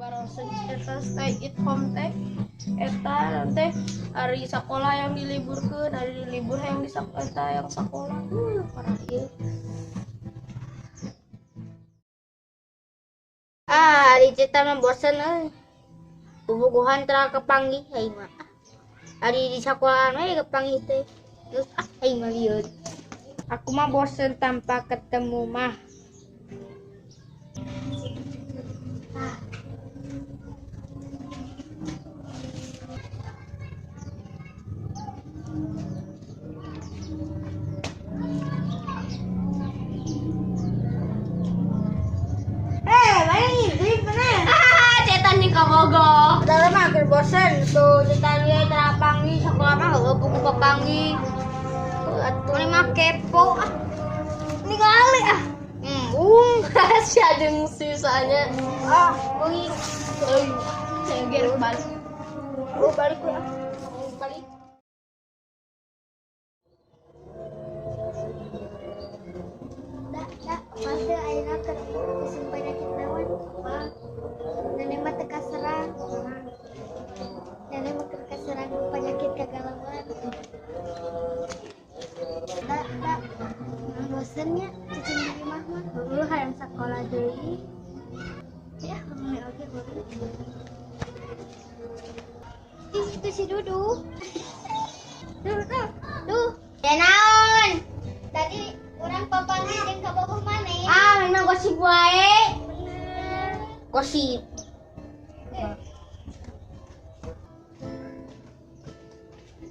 Barosen eta stay at home teh eta teh hari sekolah yang diliburkeun, hari libur yang di eta yang sekolah. Parah ieu. Ah, ari cerita mah bosen euy. Bobogohan tara kepanggih aing mah. Ari di sekolahan we kepanggih teh. Terus ah aing mah lieur. Aku mah bosen tanpa ketemu mah. Bosen tuh cetan ge tara panggih sekolah mah heueuh buku papanggih. Atuh ini mah kepo ah. Ningali ah. Embung sia jeung sisanya. Ah, beungi. Euy, saya gerek balik. Oh, balik we ah. Balik. Da, pasti ayeuna keur musim penyakit naon? Nenek mah teu kaserang. Nenek mah keur kaserang penyakit kegalauan. Da, bosen nya cicing di imah mah. Heueuh hayang sakola deui. Ya, ngomong oge heueuh. Ih, itu si Dudu. Duh, duh, duh. Ya naon? Tadi urang papanggih jeung kabogoh maneh. Ah, memang gosip wae. Bener. Gosip.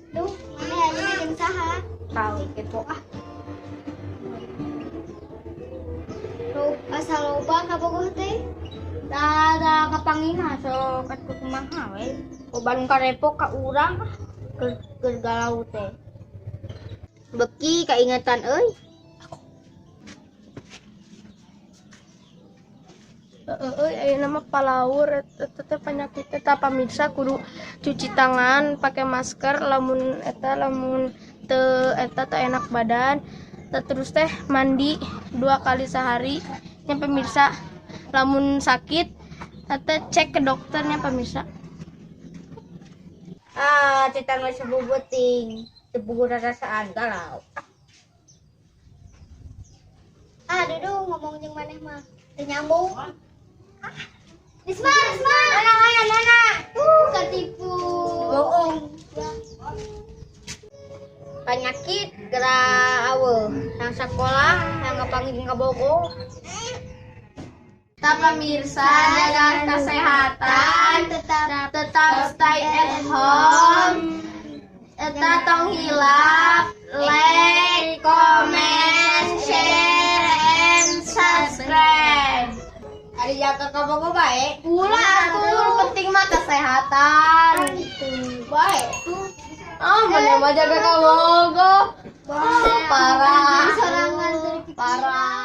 Duh, maneh ayeuna jeung saha? Tahu kepo ah. Duh, asa loba kabogoh teh. Da kapanggih mah sok atuh kumaha we. Loba nu karepok ka urang ah. Keur galau teh. Beki kaingetan euy. Euy, ayeuna mah palaur eta teh penyakit eta pamirsa kudu cuci tangan, pakai masker lamun eta lamun teu eta teu enak badan. Terus teh mandi 2 kali sehari nya pemirsa. Lamun sakit eta cek ke dokternya pemirsa. Ah, cetan we sebubuting, teu puguh rarasaan galau. Ah, Dudu ngomong jeung maneh mah teu nyambung. Ah. Risma, Risma. Mana mana mana? Ketipu. Bohong. Penyakit gerak aweuh, yang sekolah, yang kapanggih jeung kabogoh. Tetap pemirsa jaga kesehatan, tetap stay at home. Eta tong hilap, like, comment, share, and subscribe. Ari jaga kabogoh bae. Ulah atuh, penting mah kesehatan. Bae. Oh, mana mah jaga kabogoh. Parah. Sorangan dari Parah.